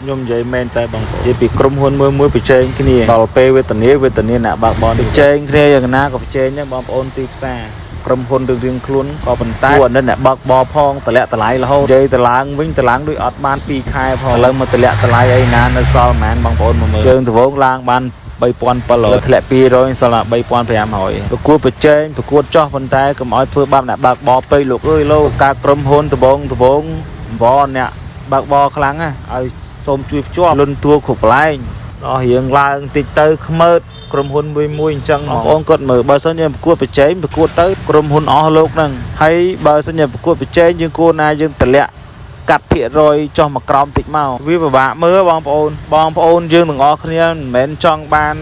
ខ្ញុំនិយាយមែនតែបងប្អូននិយាយពីក្រុមហ៊ុនមួយមួយប្រជែងគ្នាដល់ពេលវេទនាវេទនាអ្នកបើកបរប្រជែងគ្នាយ៉ាងណាក៏ប្រជែងដែរបងប្អូនទីផ្សារក្រុមហ៊ុនរៀងៗខ្លួនក៏ប៉ុន្តែគួរអាណិតអ្នកបើកបរផងតម្លាក់តម្លៃរហូតនិយាយតម្លើងវិញតម្លើងដូចអត់បាន2ខែផងឥឡូវមកតម្លាក់តម្លៃអីណានៅសល់ប្រហែលបងប្អូនមកមើលជើងដំបូងឡើងបាន3700ធ្លាក់200សល់3500ប្រកួតប្រជែងប្រកួតចោះប៉ុន្តែកុំឲ្យធ្វើបាបអ្នកបើកបរពេកលោកអើយលោកការក្រុមហ៊ុនដំបងដំបងអំបអ្នកបើកបរខ្លាំងណាឲ្យសូមជួយភ្ជាប់លុនតួគ្រប់កន្លែងដល់រៀងឡើងតិចទៅខ្មើតក្រុមហ៊ុនមួយមួយអញ្ចឹងបងប្អូនគាត់មើលបើសិនជាប្រកួតប្រជែងប្រកួតទៅក្រុមហ៊ុនអស់លោកហ្នឹងហើយបើសិនជាប្រកួតប្រជែងយើងគួរណាយើងតម្លាក់កាត់ភាគរយចុះមកក្រោមតិចមកវាពិបាកមើលបងប្អូនបងប្អូនយើងទាំងអស់គ្នាមិនមែនចង់បាន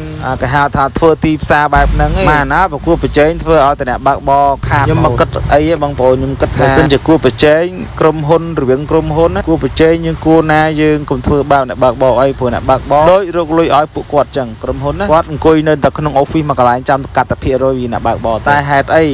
គេហៅថាធ្វើទីផ្សារបែបហ្នឹងទេបានណាប្រកួតប្រជែងធ្វើឲ្យតែអ្នកបើកបរខាតខ្ញុំមកគិតអីទេបងប្អូនខ្ញុំគិតថាបើសិនជាគួរប្រជែងក្រុមហ៊ុនរវាងក្រុមហ៊ុនណាគួរប្រជែងយើងគួរណាយើងកុំធ្វើបាបអ្នកបើកបរអីព្រោះអ្នកបើកបរដូចរកលុយឲ្យពួកគាត់ចឹងក្រុមហ៊ុនណាគាត់អង្គុយនៅតែក្នុង office មួយកន្លែងចាំកាត់តែភាគរយពីអ្នកបើកបរតែហេតុអី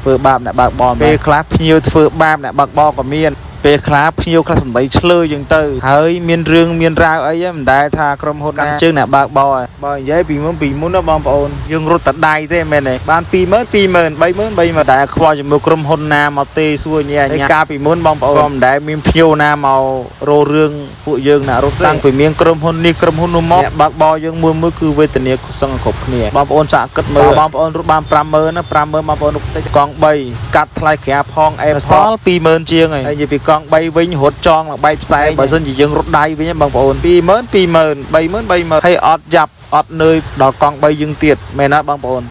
ធ្វើបាបអ្នកបើកបរពេលខ្លះភ្ញៀវធ្វើបាបអ្នកបើកបរក៏មានពេលខ្លះភ្ញៀវខ្លះសំដីឆ្លើយចឹងទៅហើយមានរឿងមានរ៉ាវអីមិនដែលថាក្រុមហ៊ុនណាជើងអ្នកបើកបរបើនិយាយពីមុនពីមុនណាបងប្អូនយើងរត់តដៃទេមែនទេបាន20000 20000 30000 30000ដែលខ្វល់ជាមួយក្រុមហ៊ុនណាមកទេសួរញ៉ែញ៉ាកាលពីមុនបងប្អូនក៏មិនដែលមានភ្ញៀវណាមករោរឿងពួកយើងណារត់តាំងពីមានក្រុមហ៊ុននេះក្រុមហ៊ុននោះមកអ្នកបើកបរយើងមួយមួយគឺវេទនាសឹងគ្រប់គ្នាបងប្អូនចាក់គិតមើលបងប្អូនរត់បាន50000ណា50000បងប្អូនរត់តិចកង់3កាត់ថ្លៃក្រាផងអេសល់20000ជាងហើយនិយាយពីកង់3វិញរត់ចងឡើងបែកផ្សែងបើសិនជាយើងរត់ដៃវិញបងប្អូន20000 20000 30000 30000ហើយអត់យ៉ាប់អត់នឿយដល់កង់3យើងទៀតមែនណាបងប្អូន